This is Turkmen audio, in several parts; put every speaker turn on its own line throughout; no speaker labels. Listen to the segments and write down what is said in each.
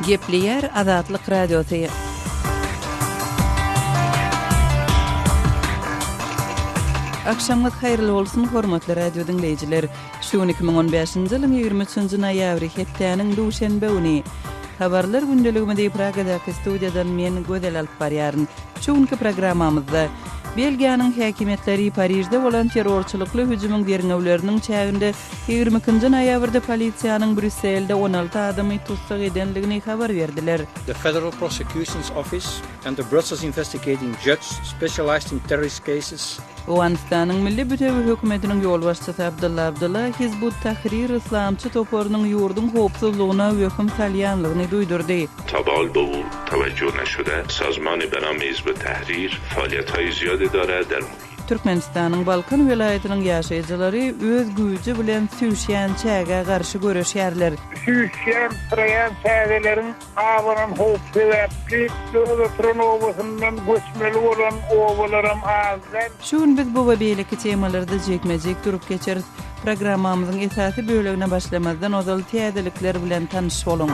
Gepleýär Azatlyk Radiosy. Agşamyňyz haýyrly bolsun, hormatly radio diňleýjiler! Şu gün 2015-nji ýylyň 23-nji noýabry, hepdäniň duşenbe güni. Habarlar gündeligimizi Pragadaky studiýadan men, Gözel alyp barýaryn. Şu günki programmamyzda Belgiýanyň häkimiýetleri Parižde bolan terrorçylykly hüjümiň derňewleriniň çäginde 22-nji noýabrda polisiýanyň Brýusselde 16 adamy tussag edendigini habar berdiler.
The Federal Prosecution's Office and the Brussels investigating judge specialized in terrorist cases
Owganystanyň Milli bütewi hökümetiniň ýolbaşçysy Abdylla Abdylla Hizb ut-Tahrir yslamçy toparynyň ýurduň howpsuzlygyna wehim salýanlygyny duýdurdy.
تا به حال به او توجه نشده سازمانی به نام حزب التحریر فعالیت های زیادی دارد در محیط.
Türkmenistanyň Balkan welaýatynyň ýaşaýjylary öz güýji bilen süýşýän çägä garşy göreşýärler.
Süýşýän, syraýan çägeleriň Abanan howp sebäpli öz oturan obasyndan göçmeli bolan obalaram az däl.
Şu gün biz bu we beýleki temalarda jikme-jik durup geçeris. Programmamyzyň esasy bölegine başlamazdan ozal täzelikler bilen tanyş boluň.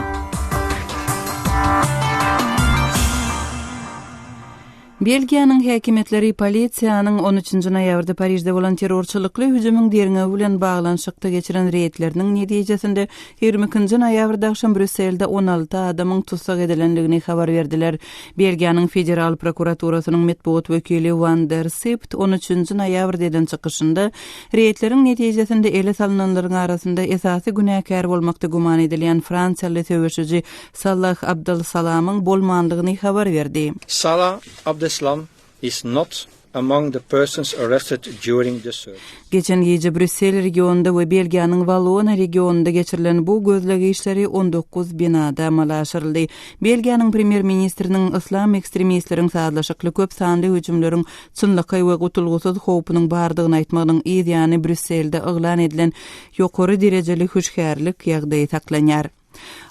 Belgiýanyň häkimiýetleri polisiýanyň on üçünji noýabrda Parižde bolan terrorçylykly hüjümiň derňewi bilen baglanyşykda geçiren reýdleriniň netijesinde 22-nji noýabrda agşam Brýusselde 16 adamyň tussag edilendigini habar berdiler. Belgiýanyň Federal prokuraturasynyň metbugat wekili Wan der Sipt on üçünji noýabrda eden çykyşynda reýdleriň netijesinde ele salynanlaryň arasynda esasy günäkär bolmakda güman edilýän fransiýaly söweşiji Salah Abdalsalamyň bolmanlygyny habar berdi.
Salah Abdeslam is not among the persons arrested during the search.
Geçen gije Brýussel regionynda we Belgiýanyň Wallona regionynda geçirilen bu gözleg işleri 19 binada amala aşyryldy. Belgiýanyň premýer-ministriniň yslam ekstremistleriň sazlaşykly köp sanly hüjümleriň çynlakaý we gutulgysyz howpunyň bardygyny aýtmagynyň yz ýany Brýusselde yglan edilen ýokary derejeli hüşgärlik ýagdaýy saklanýar.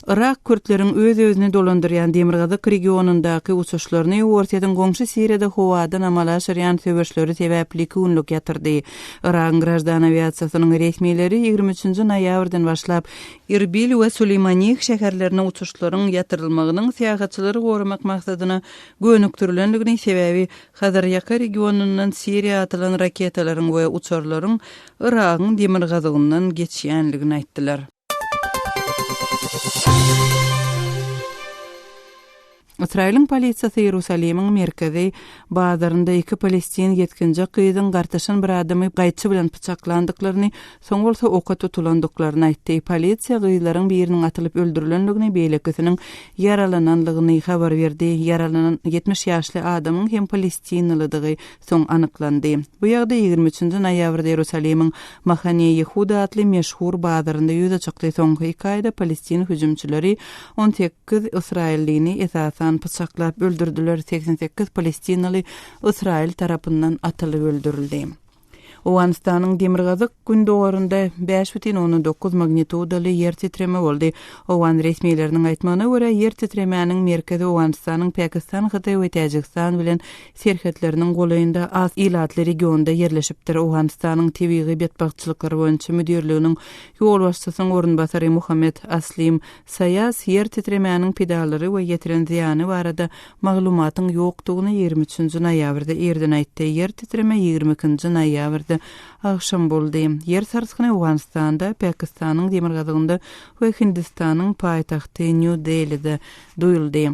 Yrak kürtleriň öz-özüni dolandyrýan demirgazyk regionyndaky uçuşlaryny Orsýetiň goňşy Siriýada howadan amala aşyrýan söweşleri sebäpli iki günlük ýatyrdy. Yragyň graždan awiasiýasynyň resmileri 23 nji noýabrdan başlap Irbil we Suleýmaniýeh şäherlerine uçuşlaryň ýatyrylmagynyň syýahatçylary goramak maksadyna gönükdirilendigini, sebäbi Hazarýaka regionyndan Siriýa atylan raketalaryň we uçarlaryň Yragyň demirgazygyndan geçýändigini aýtdylar. Ysraýylyň polisiýasy Iýerusalimiň merkezi bazarynda iki palestin ýetginjek gyzyň gartaşan bir adamy gaýçy bilen pyçaklandyklaryny, soň bolsa oka tutulandyklaryny aýtdy. Polisiýa gyzlaryň biriniň atylyp öldürilendigini, beýlekisiniň ýaralanandygyny habar berdi. Ýaralanan 70 ýaşly adamyň hem palestinalydygy soň anyklandy. Bu ýagdaý 23-nji noýabrda Iýerusalimiň Mahane Ýehuda atly meşhur bazarynda ýüze çykdy. Soňky iki aýda palestin hüjümçileri 18 ysraýyllyny esasan pyçaklap öldürdiler, 88 palestinaly Ysraýyl tarapyndan atylyp öldürildi. Owganystanyň demirgazyk gündogarynda 5,9 magnitudaly ýer titreme boldy. Owgan resmileriniň aýtmagyna görä, ýer titremäniň merkezi Owganystanyň Pakistan, Hytaý we Täjigistan bilen serhetleriniň golaýynda az ilatly regionda ýerleşipdir. Owganystanyň tebigy betbagtçylyklar boýunça müdirliginiň ýolbaşçysynyň orunbasary Muhammet Aslim Saýas ýer titremäniň pidalary we ýetiren zyýany barada maglumatyň ýokdugyny 23-nji noýabrda irden aýtdy. Ýer titreme 22-nji noýabrda agşam boldy. Ýer sarsgyny Owganystanda, Pakistanyň demirgazygynda we Hindistanyň paýtagty Nýu-Delide duýuldy.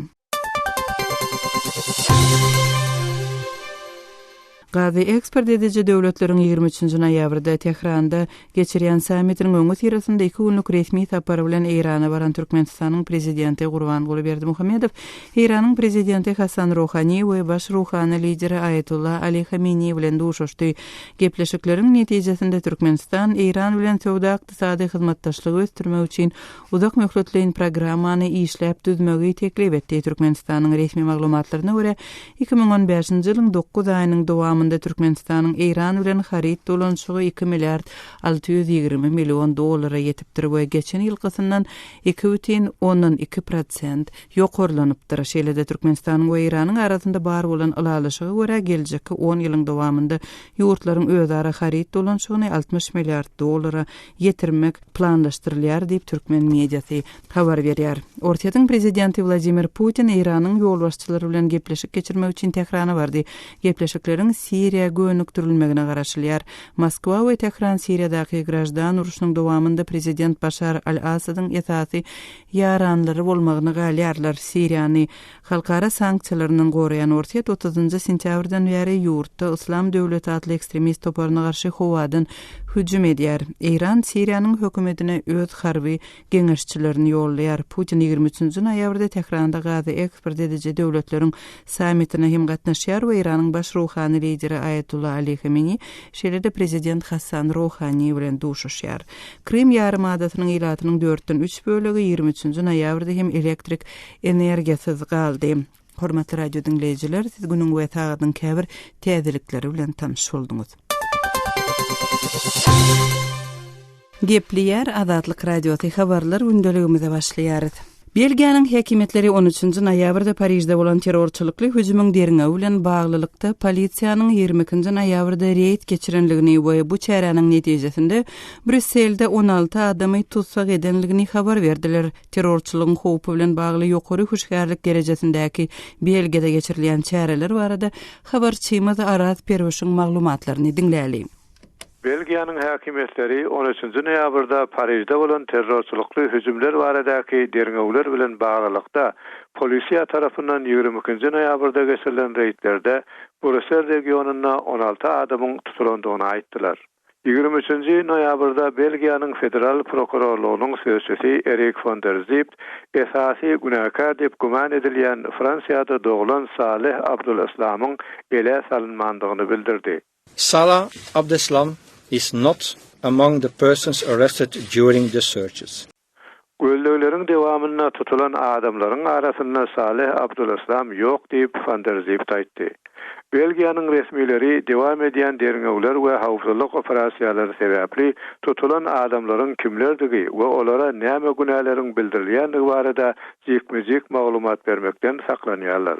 Gazy eksport ediji döwletleriň 23-nji noýabrda Tähranda geçirýän sammitiniň öňüsyrasynda iki günlük resmi sapar bilen Eýrana baran Türkmenistanyň Prezidenti Gurbanguly Berdimuhamedow Eýranyň Prezidenti Hasan Ruhani we baş ruhany lideri Aýatolla Ali Hameneý bilen duşuşdy. Gepleşikleriň netijesinde Türkmenistan Eýran bilen söwda-ykdysady hyzmatdaşlygy ösdürmek üçin uzak möhletleýin programmany işläp düzmegi teklip etdi. Türkmenistanyň resmi maglumatlaryna görä, 2015-nji ýylyň dokuz aýynyň dowamynda. dowamynda Türkmenistanyň Eýran bilen haryt dolanyşygy iki milliard 620 million dollara ýetipdir we geçen ýylkysyndan 2,2 prosent ýokarlanypdyr. Şeýle-de Türkmenistanyň we Eýranyň arasynda bar bolan ylalaşyga görä, geljekki on ýylyň dowamynda ýurtlaryň özara haryt dolanyşygyny 60 milliard dollara ýetirmek planlaşdyrylýar diýip, türkmen mediasy habar berýär. Orsýetiň prezidenti Wladimir Putin Eýranyň ýolbaşçylary bilen gepleşik geçirmek üçin Tährana bardy. Gepleşikleriň Siriýa gönükdirilmegine garaşylýar. Moskwa we Tähran Siriýadaky graždan urşunyň dowamynda prezident Başar al-Assadyň esasy ýaranlary bolmagyna galýarlar. Siriýany halkara sanksiýalaryndan goraýan Orsýet otuzynjy sentýabrdan bäri ýurtda Yslam döwleti atly ekstremist toparyna garşy howadan hüjüm edýär. Eýran Siriýanyň hökümetine öz harby geňeşçilerini ýollaýar. Putin 23-nji noýabrda Tähranda gazy eksport ediji döwletleriň sammitine hem gatnaşýar we Eýranyň baş ruhany lideri Aýatullah Ali Hameni, şeýle-de prezident Hassan Rohani bilen duşuşýar. Krym ýarymadasynyň ilatynyň dörtden üç bölegi 23-nji noýabrda hem elektrik energiýasyz galdy. Hormatly radio diňleýjiler, siz günüň we sagadyň käbir täzelikleri bilen tanyş bolduňyz. Gepleýär Azatlyk Radiosy habarlar gündeligimize başlaýarys. Belgiýanyň häkimiýetleri on üçünji noýabrda Parižde bolan terrorçylykly hüjümiň derňewi bilen baglylykda polisiýanyň 22-nji noýabrda reýd geçirenligini we bu çäräniň netijesinde Brýusselde 16 adamy tussag edenligini habar berdiler. Terrorçylygyň howpy bilen bagly ýokary hüşgärlik derejesindäki Belgiýada geçirilýän çäreler barada habarçymyz Araz Perwişiň maglumatlaryny diňläli.
Belgiýanyň häkimiýetleri on üçünji noýabrda Parižde bolan terrorçylykly hüjümler baradaky derňewler bilen baglylykda, polisiýa tarapyndan 22 nji noýabrda geçirilen reýdlerde Brýussel regionynda 16 adamyň tutulandygyny aýtdylar. 23 nji noýabrda Belgiýanyň Federal prokurorlygynyň sözçüsi Erik fon der Zipt esasy günäkär diýip güman edilýän Fransiýada doglan Saleh Abdul-Islamyň ele salynmandygyny bildirdi.
Salah Abdeslam is not among the persons arrested during the searches.
Gözlegleriň dowamynda tutulan adamlaryň arasynda Saleh Abduleslam ýok diýip, van der Zipt aýtdy. Belgiýanyň resmileri dowam edýän derňewler we howpsuzlyk operasiýalary sebäpli tutulan adamlaryň kimlerdigi we olara näme günäleriň bildirilýändigi barada jikme-jik maglumat bermekden saklanýarlar.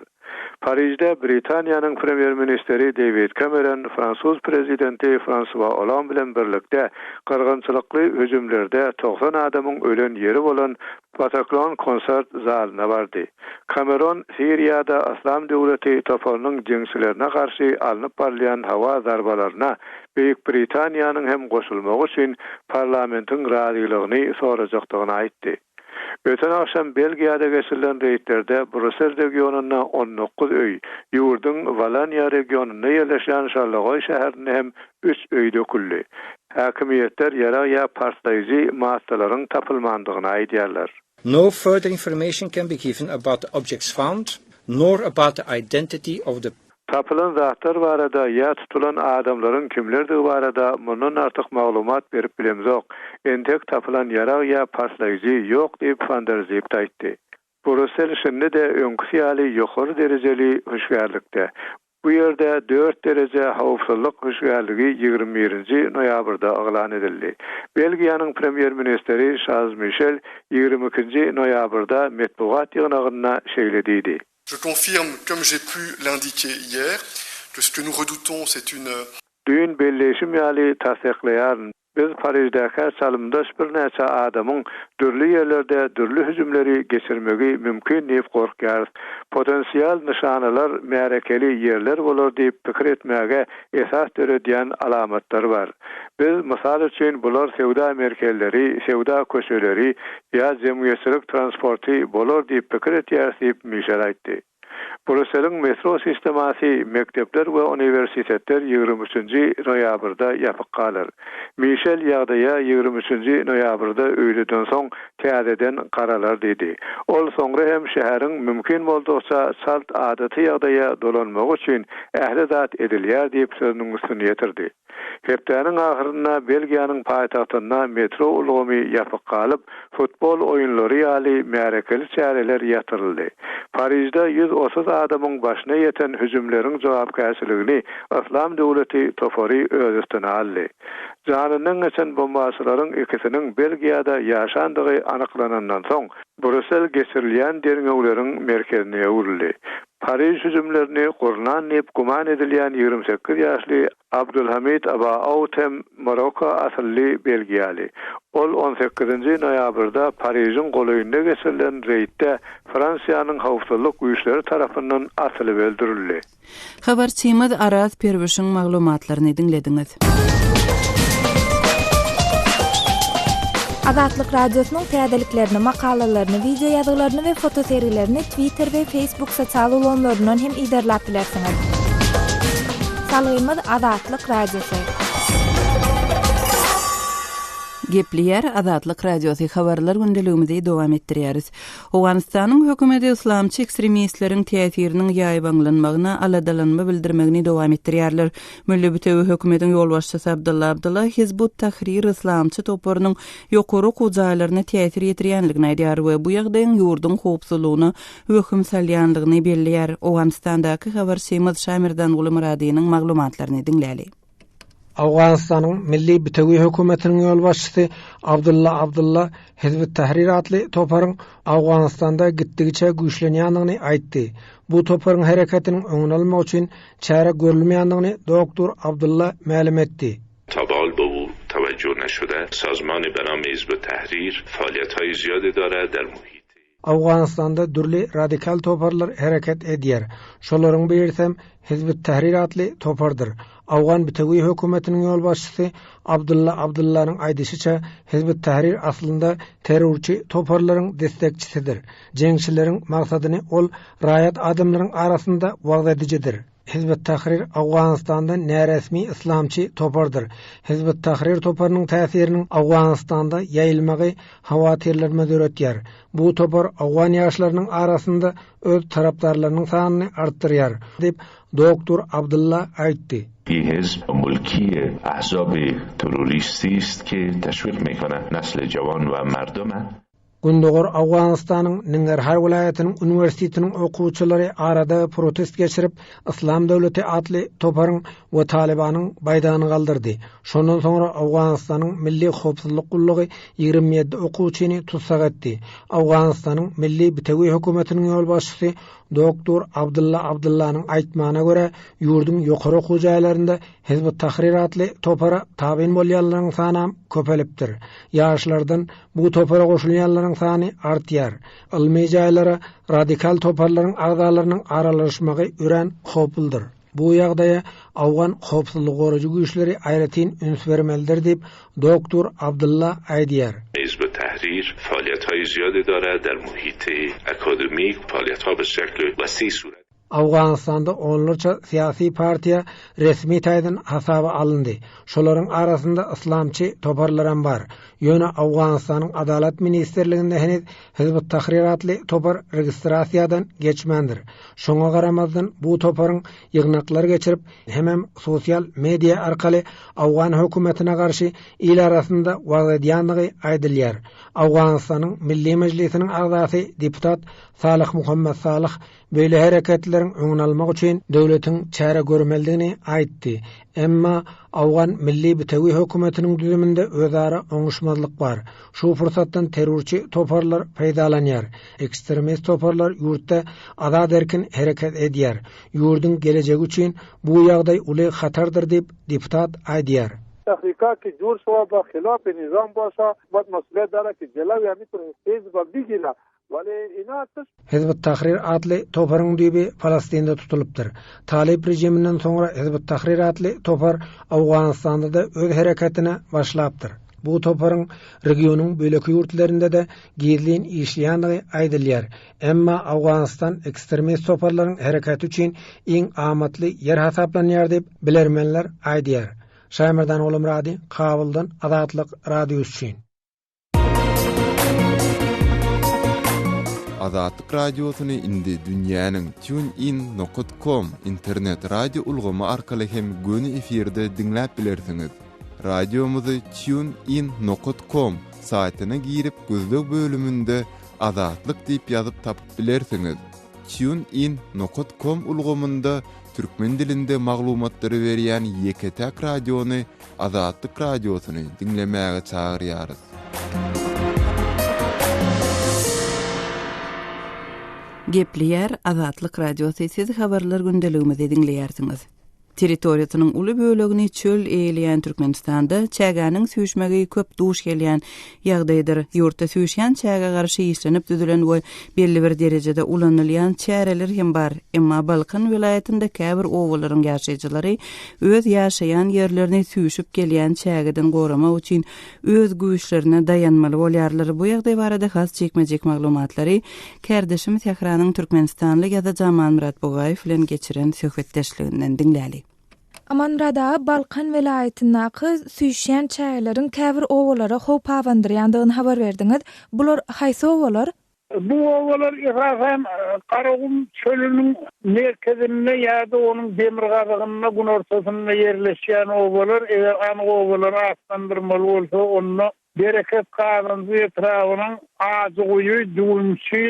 Parižde Britaniýanyň premýer-ministri Deýwid Kemeron fransuz prezidenti Fransua Oland bilen birlikde gyrgynçylykly hüjümlerde 90 adamyň ölen ýeri bolan Bataclan konsert zalyna bardy. Kameron Siriýada Yslam döwleti toparynyň jeňçilerine garşy alnyp barylýan howa zarbalaryna Beýik Britaniýanyň hem goşulmagy üçin parlamentiň razylygyny sorajakdygyny aýtdy. Öten agşam Belgiýada geçirilen reýdlerde Brýussel regionynda 19 öý, ýurduň Waloniýa regionynda ýerleşýän Şarleroý şäherinde hem üç öý döküldi. Häkimiýetler ýarag ýa partlaýjy maddalaryň tapylmandygyny aýdýarlar.
No further information can be given about the objects found, nor about the identity of the.
Tapylan zatlar barada ýa tutulan adamlaryň kimlerdigi barada mundan artyk maglumat berip bilemzok. Entek tapylan ýarag ýa partlaýjy ýok diýip, van der Zipt aýtdy. Brýussel şindi-de öňküsi ýaly ýokary derejeli hüşgärlikde. Bu ýerde dört dereje howpsuzlyk hüşgärligi 21 nji noýabrda yglan edildi. Belgiýanyň premýer-ministri Şarl Mişel 22 nji noýabrda metbugat ýygnagynda şeýle diýdi.
Je confirme, comme j'ai pu l'indiquer hier, que ce que nous redoutons, c'est une.
Düýn belleýşim ýaly tassyklaýaryn, biz Pariždäkä çalymdaş birnäçe adamyň dürli ýerlerde dürli hüjümleri geçirmegi mümkin diýip gorkýarys. Potensial nyşanalar märekeli ýerler bolar diýip pikir etmäge esas döredýän alamatlar bar. Biz, mysal üçin, bular söwda merkezleri, söwda köçeleri ýa jemgyýetçilik transporty bolar diýip pikir etýäris diýip, Mişel aýtdy. Brýusseliň metro sistemasy, mekdepler we uniwersitetler 23 nji noýabrda ýapyk galar. Mişel ýagdaýa 23 nji noýabrda öýleden soň täzeden garalar diýdi. Ol soňra hem şäheriň mümkin boldugyça çalt adaty ýagdaýa dolanmagy üçin ähli zat edilýär diýip sözüniň üstüni ýetirdi. Hepdäniň ahyrynda Belgiýanyň paýtagtynda metro ulgamy ýapyk galyp, futbol oýunlary ýaly märekeli çäreler ýatyryldy. Parižde 130 adamyň başyna ýeten hüjümleriň jogapkärçiligini Yslam döwleti topary öz üstüne aldy. Janyndan geçen bombaçylaryň ikisiniň Belgiýada ýaşandygy anyklanandan soň, Brýussel geçirilýän derňewleriň merkezine öwrüldi. Pariž hüjümlerini gurnan diýip güman edilýän 28 ýaşly Abdulhamid Abaaoud hem Marokko asylly belgiýaly. Ol on sekizinji noýabrda Parižiň golaýynda geçirilen reýdde Fransiýanyň howpsuzlyk güýçleri tarapyndan atylyp öldürildi.
Habarçymyz Araz Perwişiň maglumatlaryny diňlediňiz.
Azatlyk Radiosynyň täzeliklerini, makalalaryny, wideo ýazgylaryny we fotosergilerini Twitter we Facebook sosial ulgamlaryndan hem yzarlap bilersiňiz. Salgymyz Azatlyk Radiosy.
Gepleýär Azatlyk Radiosy habarlar gündeligimizi dowam etdirýäris. Owganystanyň hökümeti yslamçy ekstremistleriň täsiriniň ýaýbaňlanmagyna aladalanma bildirmegini dowam etdirýärler. Milli bitewi hökümetiň ýolbaşçysy Abdylla Abdylla Hizb ut-Tahrir yslamçy toparynyň ýokary okuw jaýlaryna täsir ýetirýändigini aýdýar we bu ýagdaýyň ýurduň howpsuzlygyna wehim salýandygyny belleýär. Owganystandaky habarçymyz Şamerdanguly Myradynyň maglumatlaryny diňläli.
Owganystanyň Milli bitewi hökümetiniň ýolbaşçysy Abdylla Abdylla Hizb ut-Tahrir atly toparyň Owganystanda gitdigiçe güýçlenýändigini aýtdy. Bu toparyň hereketiniň öňüni almak üçin çäre görülmeýändigini doktor Abdylla mälim etdi.
تا به حال به او توجه نشده سازمانی به نام حزب التحریر فعالیت‌های زیادی دارد در محیط
Owganystanda dürli radikal toparlar hereket edýär. Şolaryň birisem Hizb ut-Tahrir atly topardyr. Owgan bitewi hökümetiniň ýolbaşçysy Abdylla Abdyllanyň aýdyşyça, Hizb ut-Tahrir aslynda terrorçy toparlaryň destekçisidir. Jeňçileriň maksadyny ol raýat adamlaryň arasynda wagyz edijidir. Hizb ut-Tahrir Owganystanda näresmi yslamçy topardyr. Hizb ut-Tahrir toparynyň täsiriniň Owganystanda ýaýylmagy howatyrlanma döretýär. Bu topar owgan ýaşlarynyň arasynda öz tarapdarlarynyň sanyny artdyrýar, diýip, doktor Abdylla aýtdy.
این حزب ملکی احزاب تروریستی است که تشویق میکنه نسل جوان و مردم
Gündogar Owganystanyň Ningarhar welaýatynyň uniwersitetiniň okuwçylary arada protest geçirip, Yslam döwleti atly toparyň we Talybanyň baýdagyny galdyrdy. Şondan soňra Owganystanyň Milli howpsuzlyk gullugy 27 okuwçyny tussag etdi. Owganystanyň Milli bitewi hökümetiniň ýolbaşçysy doktor Abdylla Abdyllanyň aýtmagyna görä, ýurduň ýokary okuw jaýlarynda Hizb ut-Tahrir atly topara tabyn bolýanlaryň sanam köpelipdir. Ýaşlardan bu topara goşulýanlaryň sany artýar. Ylmy jaýlara radikal toparlaryň agzalarynyň aralaşmagy örän howpludyr. Bu ýagdaýa owgan howpsuzlygy goraýjy güýçleri aýratyn üns bermelidir diýip, doktor Abdylla aýdýar.
Hizb ut-Tahrir faaliýethaýi ziýadi dore der muhiti akademik faaliýetha be şekli wesî suret.
Owganystanda onlarça syýasy partiýa resmi taýdan hasaba alyndy. Şolaryň arasynda yslamçy toparlaram bar. Ýöne Owganystanyň Adalat ministrliginde heniz Hizb ut-Tahrir atly topar registrasiýadan geçmändir. Şoňa garamazdan bu toparyň ýygnaklar geçirip hemem sosial media arkaly owgan hökümetine garşy il arasynda wagyz edýändigi aýdylýar. Owganystanyň Milli Mejlisiniň agzasy deputat Salyh Muhammet Salyh Beýle hereketleriň öňüni almak üçin döwletiň çäre görmelidigini aýtdy. Emma Owgan milli bitewi hökümetiniň düzüminde özara oňuşmazlyk bar. Şu pursatdan terrorçy toparlar peýdalanýar. Ekstremist toparlar ýurtda azat-erkin hereket edýär. Ýurduň gelejegi üçin bu ýagdaý uly hatardyr diýip, deputat aýdýar.
تحریکات که جور شوه به خلاف نظام باشه باید مسئولیت داره که جلوی همی حزب بگیره
Hizb ut-Tahrir atly toparyň düýbi Palestinde tutulypdyr. Talyp režiminden soňra Hizb ut-Tahrir atly topar Owganystanda-da öz hereketine başlapdyr. Bu toparyň regionyň beýleki ýurtlarynda-da gizlin işleýändigi aýdylýar. Emma Owganystan ekstremist toparlaryň hereketi üçin iň amatly ýer hasaplanýar diýip, bilermenler aýdýar. Şaýmerdan Ogulmyrady, Kabuldan Azatlyk Radiosy üçin.
Azatlyk Radiosyny indi dünýäniň TuneIn nokat com internet radio ulgamy arkaly hem göni efirde diňläp bilersiňiz. Radiomyzy TuneIn nokat com saýtyna girip gözleg bölüminde Azatlyk diýip ýazyp tapyp bilersiňiz. TuneIn nokat com ulgamynda türkmen dilinde maglumatlary berýän ýeke-täk radiony Azatlyk Radiosyny diňlemäge çagyrýarys.
Gepleýär Azatlyk Radiosy siz habarlar gündeligimizi diňleýärsiňiz. Territoriýasynyň uly bölegini çöl eýeleýän Türkmenistanda çägäniň süýşmegi köp duş gelýän ýagdaýdyr. Ýurtda süýşýän çägä garşy işlenip düzülen we belli bir derejede ulanylýan çäreler hem bar. Emma Balkan welaýatynda käbir obalaryň ýaşaýjylary öz ýaşaýan ýerlerini süýşüp gelýän çägeden goramak üçin öz güýçlerine daýanmaly bolýarlar. Bu ýagdaý barada has jikme-jik maglumatlary kärdeşim Sähranyň türkmenistanly ýazyjy Amanmyrat Bugaýew bilen geçiren söhbetdeşliginden diňläli.
Amanmyrat aga, Balkan welaýatyndaky süýşýän çägeleriň käbir obalara howp abandyrýandygyny habar berdiňiz. Bular haýsy obalar?
Bu obalar esasan Garagum çölüniň merkezinde ýa-da onuň demirgazygynda, günortasynda ýerleşýän obalar. Eger anyk obalary atlandyrmaly bolsa, onda Bereket Gazanjy etrabynyň Ajyguýy, Düwünçi,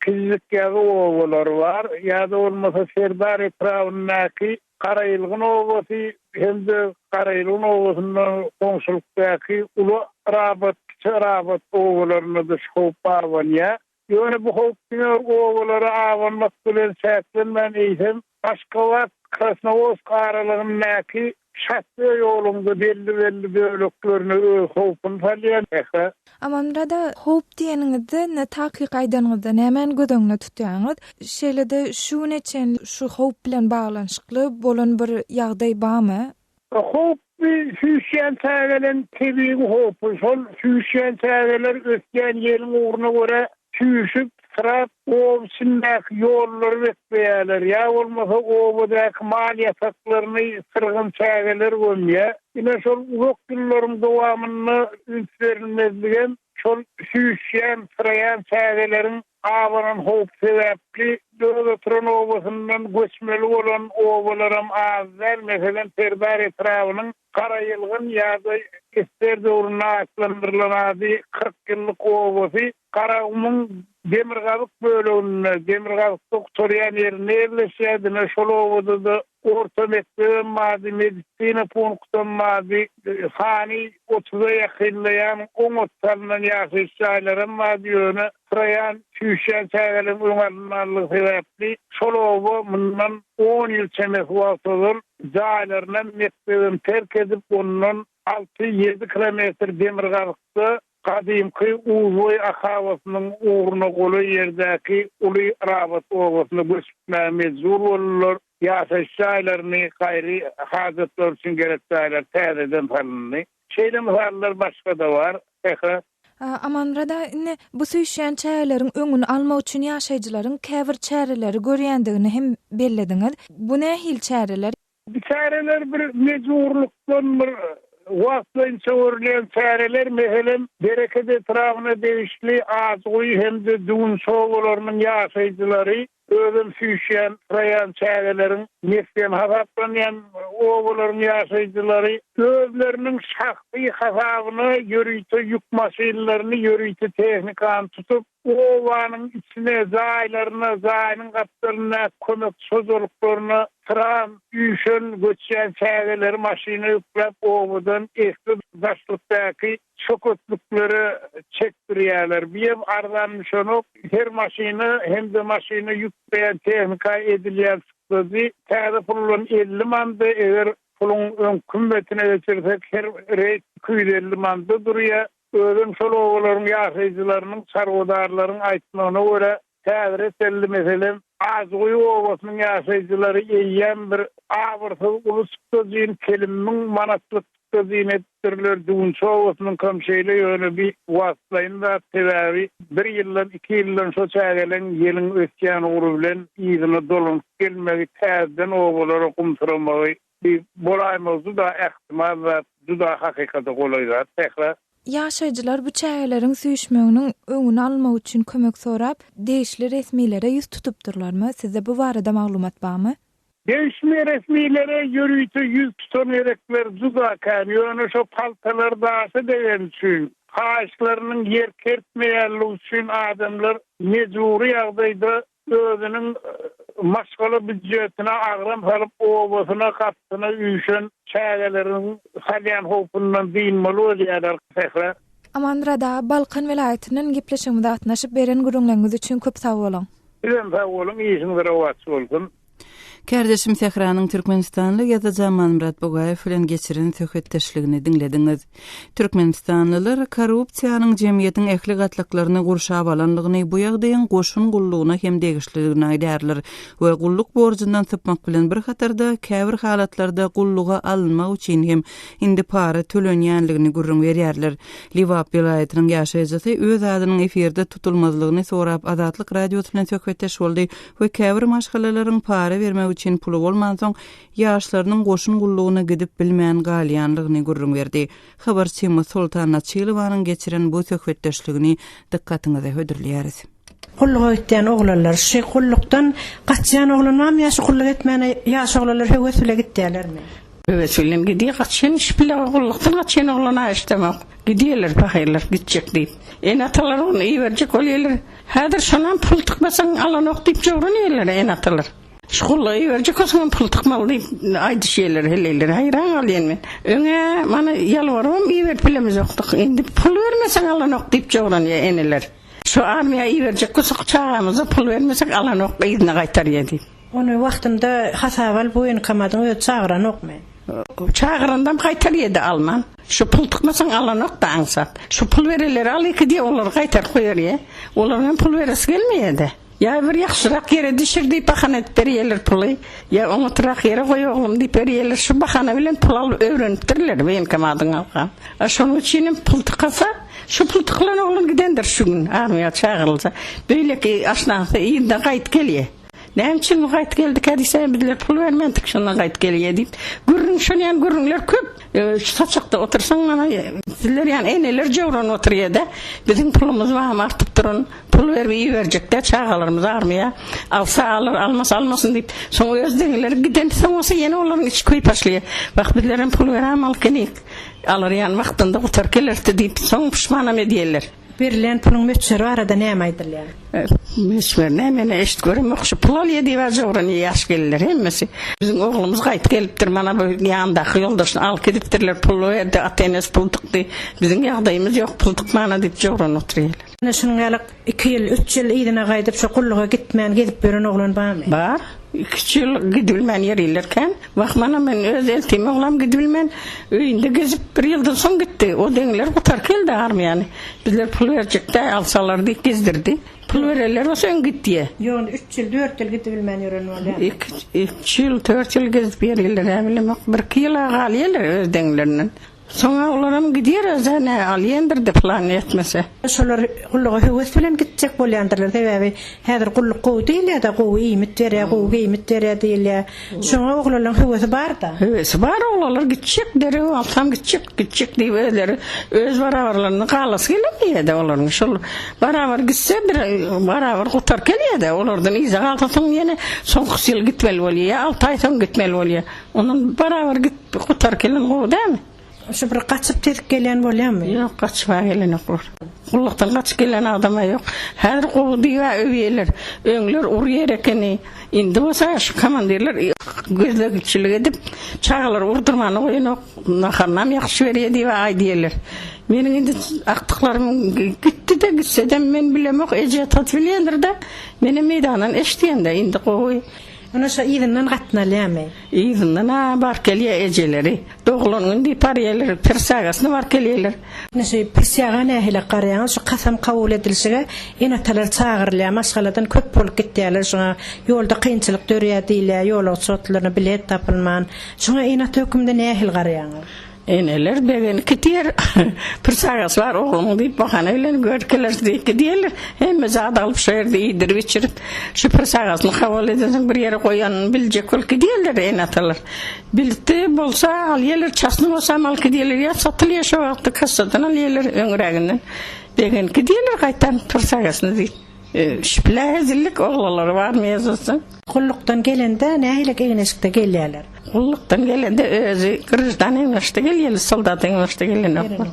Kiçijikýazy obalary bar. Ýa-da bolmasa Serdar etrabyndaky Garaýylgyn obasy hem-de Garaýylgyn obasynda goňşulykdaky Uly Rabat, Kiçi Rabat obalarynda-da şu howp abanýar. Ýöne bu howp diňe bir obalara abanmak bilen çäklenmän, eýsem, Aşgabat, Krasnowodsk aralygyndaky şosse ýoluň-da belli-belli böleklerine öz howpuny salýar. Sähra.
Amanmyrat aga, howp diýeniňizde, indi takyk aýdanyňyzda nämäni göz öňünde tutýaňyz? Şeýle-de şu güne çenli şu howp bilen baglanyşykly bolan bir ýagdaý barmy?
Howp bu süýşýän çägeleň tebigy howpy. Şol süýşýän çägeler ösýän ýeliň ugruna görä süýşüp, syrap, oba içindäki ýollary bekleýärler, ýa bolmasa obadaky mal ýataklaryny syrgyn çägeler gömýär. Ine, şol uzak ýyllaryň dowamynda üns berilmezligem şol süýşýän, syraýan çägeleriň abanan howp sebäpli öz oturan obasyndan göçmeli bolan obalaram az däl. Meselem, Serdar etrabynyň Garaýylgyn ýa-da ssr döwründe atlandyrylan ady 40 ýyllyk obasy Garagumuň demirgazyk böleginde, demirgazykda gutarýan ýerinde ýerleşýär. Diňe şol obada-da orta mekdebem bardy, medisina punktam bardy, sany otuza ýakynlaýan oňat salnan ýaşaýyş jaýlaram bardy, ýöne syraýan, süýşýän çägeleriň öňi alynmanlygy sebäpli şol oba mundan on ýyl çemesi wagt ozal jaýlarynam, mekdebem terk edip, ondan alty-ýedi kilometr demirgazykda Gadymky Uzboý akabasynyň ugruna golaý ýerdäki Uly Rabat obasyna göçüpmäge mejbur boldular. Ýaşaýyş jaýlaryny, gaýry hajatlar üçin gerek jaýlar täzeden salyndy. Şeýle mysallar başga-da bar. Sähra.
Amanmyrat aga, indi bu süýşýän çägeleriň öňüni almak üçin ýaşaýjylaryň käbir çäreleri görýändigini hem bellediňiz. Bu nähili çäreler?
Bu çäreler bir mejburlykdan bir wagtlaýynça görülýän çäreler, meselem, Bereket etrabyna degişli Ajyguýy hem-de Düwünçi obalarynyň ýaşaýjylary özem süýşýän, syraýan çägeleriň mesgeni hasaplanýan obalaryň ýaşaýjylary özleriniň şahsy hasabyna ýörite ýük maşynlaryny, ýörite tehnikany tutup, Obanyň içine, jaýlaryna, jaýynyň gapdalyndaky kömekçi hojalyklaryna syran, üýşen, göçýän çägeleri maşyna ýükläp, obadan esli daşlykdaky çöketliklere çekdirýärler. Biem arzan düşenok. Her maşyna hem-de maşyna ýükleýän tehnika edilýän çykdajy täze puldan 50 mandy, eger puluň öňki hümmetine geçirsek, her reýs 250 manda durýar. Özem şol obalaryň ýaşaýjylarynyň, çarwadarlaryň aýtmagyna görä, häzire çenli, meselem, Ajyguýy obasynyň ýaşaýjylary eýýäm bir abyrsyz uly çykdajyny, telim müň manatlyk çykdajyny edipdirler. Düwünçi obasynyňkam şeýle, ýöne bi wagtlaýyn zat, sebäbi bir ýyldan, iki ýyldan şo çägeleň ýeliň ösýän ugry bilen yzyna dolanyp gelmegi, täzeden obalara gumsyramagy bi bolaýmagy juda ähtimal zat, juda hakykata golaý zat. Sähra.
Ýaşaýjylar bu çägeleriň süýşmeginiň öňüni almak üçin kömek sorap, degişli resmilere ýüz tutupdyrlarmy? Sizde bu barada maglumat barmy?
Degişli resmilere ýörite ýüz tutan gezekler juda kän, ýöne şo paltalar daşa degeni üçin, haýyşlarynyň ýer kertmeýänligi üçin adamlar mejbury ýagdaýda özüniň maşgala býudjetine agram salyp, obasyna, gapysyna üýşen çägeleriň salýan howpundan dynmaly bolýarlar. Sähra.
Amanmyrat aga, Balkan welaýatyndan gepleşigimize gatnaşyp, beren gürrüňleriňiz üçin köp sag boluň!
Sizem sag boluň, işiňiz rowaç bolsun!
Kärdeşim Sähranyň türkmenistanly ýazyjy Amanmyrat Bugaýew bilen geçiren söhbetdeşligini diňlediňiz. Türkmenistanlylar korrupsiýanyň jemgyýetiň ähli gatlaklaryny gurşap alandygyny, bu ýagdaýyň goşun gullugyna hem degişlidigini aýdýarlar we gulluk borjundan sypmak bilen bir hatarda, käbir halatlarda gulluga alynmak üçin hem indi para tölenýändigini gürrüň berýärler. Lebap welaýatynyň ýaşaýjysy öz adynyň efirde tutulmazlygyny sorap Azatlyk Radiosy bilen söhbetdeş boldy we käbir maşgalalaryň para bermek üçin puly bolmansoň, ýaşlarynyň goşun gullugyna gidip bilmän galýanlygyny gürrüň berdi. Habarçymyz Soltan Açylowanyň geçiren bu söhbetdeşligini dykgatyňyza hödürleýäris.
Gulluga gitýän oglanlar, şu gullukdan gaçýan oglan barmy ýa şu gulluk etmäne ýaş oglanlar höwes bile gitýälermi?
Höwes bilen gidýär, gaçýan iş bile gullukdan gaçýan oglan-a eşdemok. Gidýärler pahyrlar gitjek diýip. Ene-atalar ony iberjek bolýarlar. Häzir şonam pul tykmasaň alanok diýip jowranýarlar ene-atalar. Şu gulluga iberjek bolsaňam pul tykmaly diýip aýdyşýarlar heleýler. Haýran galýan men. Öň-ä mana ýalbarybam iberip bilemizokdyk. Indi pul bermeseň alanok diýip jowranýar eneler. Şu armiýa iberjek bolsak çagamyza pul bermesek alanok yzyna gaýtarýar diýip.
Ony wagtynda hasaba alyp woýenkomadyň özi çagyranokmy?
Çagyrandam gaýtarýady alman. Şu pul tykmasaň alanok-da aňsat. Şu pul berenleri al iki diýip olary gaýtaryp goýberýär. Olaryňam pul beresi gelmeýär-de. Ýa bir ýagşyrak ýere düşür diýip bahana edip berýärler puly. Ýa oňatrak ýere goý oglum diýip berýärler. Şu bahana bilen pul alyp öwrenipdirler woýenkomadyň halkam. A şonuň üçinem pul tykasa, şu pul tykylan oglan gidendir şu gün armiýa çagyrylsa. Beýleki aşnasy yzyna gaýdyp gelýär. Näme üçin bu gaýdyp geldikä diýse, bizler pul bermändik şondan gaýdyp gelýär diýip, gürrüň şonýan gürrüňler köp. Şu saçakda otursaň mana sizler ýaly eneler jowranyp oturýada, biziň pulumyz barmy artyp duran, pul berip iberjekdä çagalarymyz armiýa, alsa alar, almasa almasyn diýip, soň öz deňleri giden soň bolsa ýene olaryň içi köýüp başlaýar. Wah bizlerem pul beräm alyp gelik, alar ýaly wagtynda gutaryp gelerdi diýip, soň puşmanam edýärler.
Berilýän puluň möçberi barada näme aýdylýar?
Möçberi näme, men-ä eşidip göremok. Şu pul alýar diýip-ä jowran ýaş gelinler hemmesi. Biziň oglumyz gaýdyp gelipdir, mana bu ýanyndaky ýoldaşyny alyp gidipdirler, pul berdi, ata-enesi pul dykdy. Biziň ýagdaýymyz ýok, pul dykmana diýip jowran oturýarlar.
Ine şunuň ýaly iki ýyl, üç ýyl yzyna gaýdyp şo gulluga gitmän gezip ýören oglan barmy?
Bar. Iki-üç ýyl gidibilmän ýörirler kän. Wah, mana men öz eltim oglam gidibilmän, öýünde gezip, bir ýyldan soň gitdi. O deňler gutaryp geldi armiýany. Bizler pul berjek-dä, alsalar diýip gezdirdi. Pul berenler bolsa öň gitýä.
Ýok, indi üç ýyl, dört ýyl gidibilmän ýören bolýar.
Iki, üç ýyl, dört ýyl gezip ýörýärler, hä bilemok. Birki ýyl-a galýarlar öz deňlerinden. Soňa olaram gidýär özä nä alýandyrda plan ýetmese.
Şolar gulluga höwes bilen gitjek bolýandyrlar sebäbi häzir gulluk gowy diýilýärda gowy iýmit berýär gowy geýmit berýär diýilýär şoňa oglanlaň höwesi barda.
Höwesi bar oglanlar gitjek derew alsam gitjek gitjek diýip özleri öz barabarlaryndan galasy gelenmeýärde olaryň şol barabar gitse bir barabar gutaryp gelýärde olardan yza galsa soň ýene soňkusy ýyl gitmeli bolýar ýa alty aý soň gitmeli bolýar ondan barabar git Gutar gelin gowy dälmi?
Şu bir gaçyp tezip gelýän bolýamy?
Ýok, gaçyp-a gelenoklar. Gullukdan gaçyp gelen adam-a ýok. Häzir gowy diýip-ä öwýärler. Öňler urýar ekeni. Indi bolsa şu komandirler gözlegçilik edip, çagalary urdurmany goýanok, naharynam ýagşy berýär diýip-ä aýdýarlar. Meniň indi agtyklarym gitdi-de, gitsedem men bilemok, eje-atasy bilýändir-de. Menem meýdandan eşidýän-de, indi gowy.
Ine şo yzyndan gatnalýamy?
Yzyndan-a baryp gelýär ejeleri. Doglan gün diýip barýarlar, pirsagasyna baryp gelýärler.
Ine şu prisýaga nähili garaýaňyz? Şu kasam kabul edilişige ene-atalar çagyrylýar, maşgaladan köp bolup gitýärler şuňa. Ýolda kynçylyk dörýär diýilýär, ýolagçy otlylaryna bilet tapylman. Şuňa ene-ata hökmünde nähili garaýaňyz?
Eneler begenip gidýär. Bir çagasy bar oglumyň diýip bahana bilen görkeler diýip gidýärler. Hemme zat alyp şo ýerde iýdirip içirip, şu bir çagasyny kabul edensoň bir ýere goýanyny biljek bolup gidýärler ene-atalar. Bildi bolsa alýarlar, çasny bolsam alyp gidýärler ýa satylýar şo wagtda kassadan alýarlar öňräginden. Begenip gidýärler gaýtam bir çagasyny diýip. Şübhä hezillik oglanlary barmy ýazylsa.
Gullukdan gelende nähili egin-eşikde gelýärler?
Gullukdan gelende özi graždan egin-eşikde gelýärler, soldat egin-eşikde gelenoklar.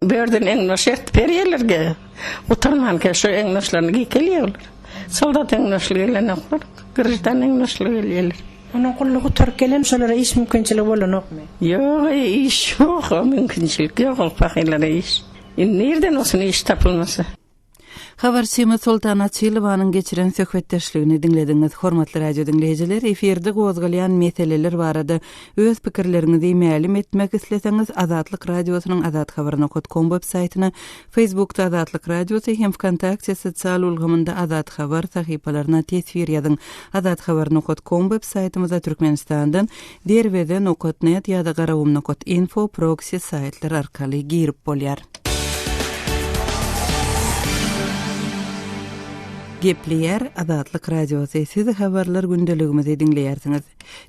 Bu ýerden egin-eşik ertip berýärler ge. Gutarmanka şu egin-eşiklerini geýip gelýärler. Soldat egin-eşikli gelenoklar, graždan egin-eşikli gelýärler.
Onuň gullugy gutaryp gelen şolara iş mümkinçiligi bolanokmy?
Ýok, iş ýok, mümkinçilik ýok ol pahyrlara iş. Indi nirden bolsun iş tapylmasa.
Habarçymyz Soltan Açylowanyň geçiren söhbetdeşligini diňlediňiz. Hormatly radio diňleýjiler, efirde gozgalýan meseleler barada öz pikirleriňizi mälim etmek isleseňiz, Azatlyk Radiosynyň azathabar nokat kom web saýtyna, Facebookda Azatlyk Radiosy hem Wkontakte sosial ulgamynda Azathabar sahypalaryna teswir ýazyň. Azathabar nokat kom web saýtymyza Türkmenistandan Derweze nokat net ýa-da Garagum nokat info proksi saýtlary arkaly girip bolýar. Gepleýär Azatlyk Radiosy, siz habarlar gündeligimizi diňleýärsiňiz.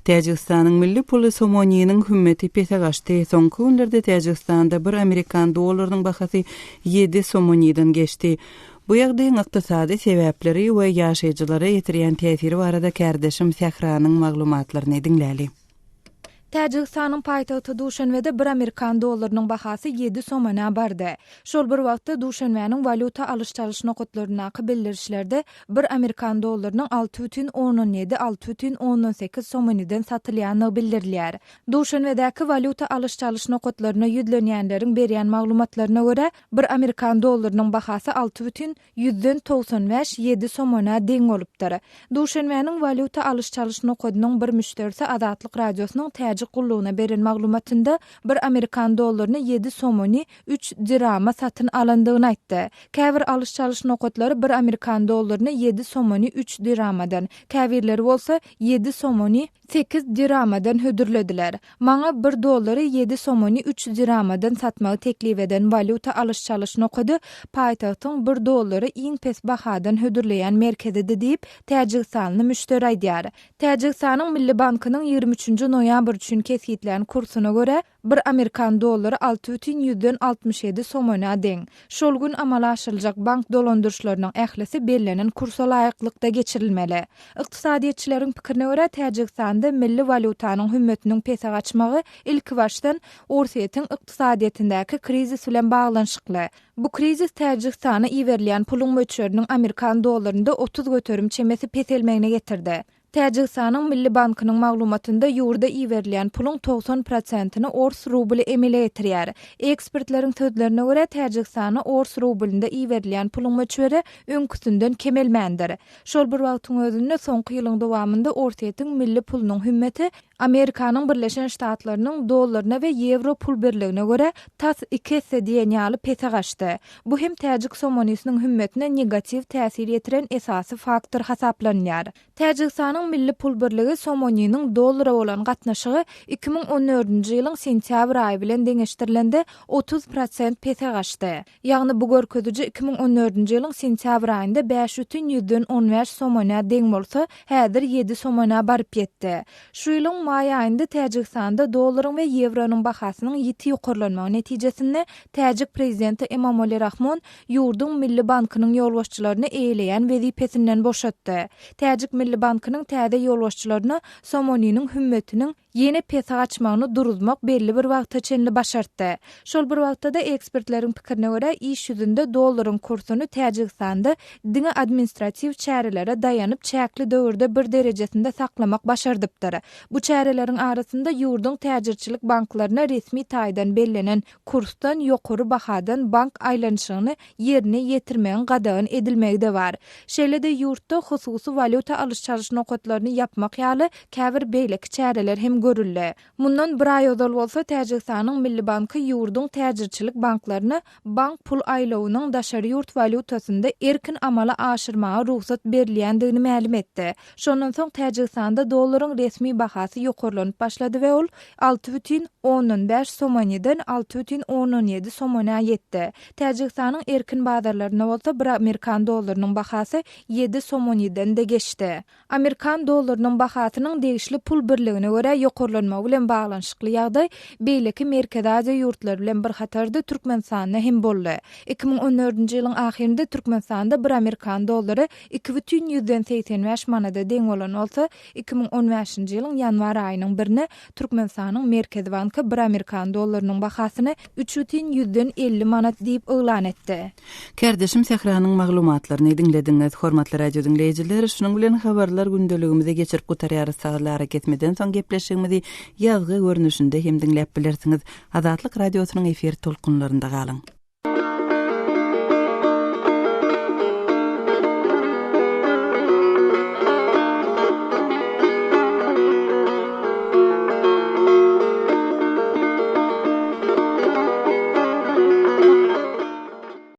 Täjigistanyň milli puly somoniniň hümmeti pese gaçdy. Soňky günlerde Täjigistanda bir amerikan dollarynyň bahasy ýedi somoniden geçdi. Bu ýagdaýyň ykdysady sebäpleri we ýaşaýjylara ýetirýän täsiri barada kärdeşim Sähranyň maglumatlaryny diňläli.
Täjigistanyň paýtagty Duşenbede bir amerikan dollarynyň bahasy ýedi somonä bardy. Şol bir wagtda, Duşenbäniň walýuta alyş-çalyş nokatlaryndaky bildirişlerde bir amerikan dollarynyň 6,7, 6,8 somoniden satylýandygy bildirilýär. Duşenbedäki walýuta alyş-çalyş nokatlaryna ýüzlenýänleriň berýän maglumatlaryna görä, bir amerikan dollarynyň bahasy 6, 95, ýedi somona deň bolupdyr. Duşenbäniň walýuta alyş-çalyş nokadynyň bir müşderisi Azatlyk Radiosynyň Täjik gullugyna beren maglumatynda bir amerikan dollaryny ýedi somoni üç dirama satyn alandygyny aýtdy. Käbir alyş-çalyş nokatlary bir amerikan dollaryny ýedi somoni üç diramadan, käbirleri bolsa ýedi somoni sekiz diramadan hödürlediler. Maňa bir dollary ýedi somoni üç diramadan satmagy teklip eden walýuta alyş-çalyş nokady paýtagtyň bir dollary iň pes bahadan hödürleýän merkezidi diýip, täjigistanly müşderi aýdýar. Täjigistanyň Milli bankynyň 23 üçünji noýabr üçin kesgitlän kursuna görä, Bir amerikan dollary 6,67 somona deň. Şol gün amala aşyryljak bank dolandyryşlarynyň ählisi bellenen kursa laýyklykda geçirilmeli. Ykdysadyýetçileriň pikirine görä, Täjigistanda milli walýutanyň hümmetiniň pese gaçmagy ilkibaşdan Orsýetiň ykdysadyýetindäki krizis bilen baglanyşykly. Bu krizis Täjigistana iberilýän puluň möçberiniň amerikan dollarynda 30% çemesi peselmegine getirdi. Täjigistanyň Milli bankynyň maglumatynda ýurda iberilýän puluň 90 prosentini ors rubly emele getirýär. Ekspertleriň sözlerine görä, Täjigistana ors rublynda iberilýän puluň möçberi öňküsinden kemelmändir. Şol bir wagtyň özünde, soňky ýylyň dowamynda Orsýetiň milli pulunyň hümmeti Amerikanyň Birleşen Ştatlarynyň dollaryna we ýewro pul birligine görä, tas iki esse diýen ýaly pese gaçdy. Bu hem täjik somonisiniň hümmetine negatiw täsir ýetiren esasy faktor hasaplanylýar. Täjigistanyň milli pul birligi somoniniň dollara bolan gatnaşygy 2014-nji ýylyň sentýabr aýy bilen deňeşdirilende 30 prosent pese gaçdy. Ýagny bu görkeziji 2014-nji ýylyň sentýabr aýynda 5,15 somonä deň bolsa, häzir ýedi somona baryp ýetdi. Şu ýylyň maý aýynda Täjigistanda dollaryň we ýewronyň bahasynyň ýiti ýokarlanmagy netijesinde täjik prezidenti Emomali Rahmon ýurduň Milli bankynyň ýolbaşçylaryny eýeleýän wezipesinden boşatdy. Täjik Milli bankynyň täze ýolbaşçylaryna somoniniň hümmetiniň ýene pese gaçmagyny duruzmak belli bir wagta çenli başartdy. Şol bir wagtda-da, ekspertleriň pikirine görä, iş ýüzünde dollaryň kursuny Täjigistanda diňe administratiw çärelere daýanyp çäkli döwürde bir derejesinde saklamak başardypdyr. Bu çäreleriň arasynda ýurduň täjirçilik banklaryna resmi taýdan bellenen kursdan ýokary bahadan bank aýlanyşygyny ýerine ýetirmegiň gadagan edilmegi-de bar. Şeýle-de ýurtda hususy walýuta alyş-çalyş nokatlaryny ýapmak ýaly käbir beýleki çäreler hem. çärem görüldi. Mundan bir aý ozal bolsa Täjigistanyň Milli banky ýurduň täjirçilik banklaryna bank pul aýlawynyň daşary ýurt walýutasynda erkin amala aşyrmaga rugsat berilýändigini mälim etdi. Şondan soň Täjigistanda dollaryň resmi bahasy ýokarlanyp başlady we ol 6,5 somoniden 6,7 somonä ýetdi. Täjigistanyň erkin bazarlarynda bolsa bir amerikan dollarynyň bahasy ýedi somoniden-de geçdi. Amerikan dollarynyň bahasynyň degişli pul birligine görä ýokarlanmagy bilen baglanyşykly ýagdaý beýleki Merkezi Aziýa ýurtlary bilen bir hatarda Türkmenistanda hem boldy. 2014-nji ýylyň ahyrynda Türkmenistanda bir amerikan dollary 2,85 manada deň bolan bolsa, 2015-nji ýylyň ýanwar aýynyň birine Türkmenistanyň Merkezi banky bir amerikan dollarynyň bahasyny 3,50 manat diýip yglan etdi.
Kärdeşim Sähranyň maglumatlaryny diňlediňiz. Hormatly radio diňleýjiler, şunuň bilen habarlar gündeligimizi geçirip gutarýarys. Sazly arakesmeden soň gepleşigimizi ýazgy görnüşinde hem diňläp bilersiňiz. Azatlyk Radiosynyň efir tolkunlarynda galyň.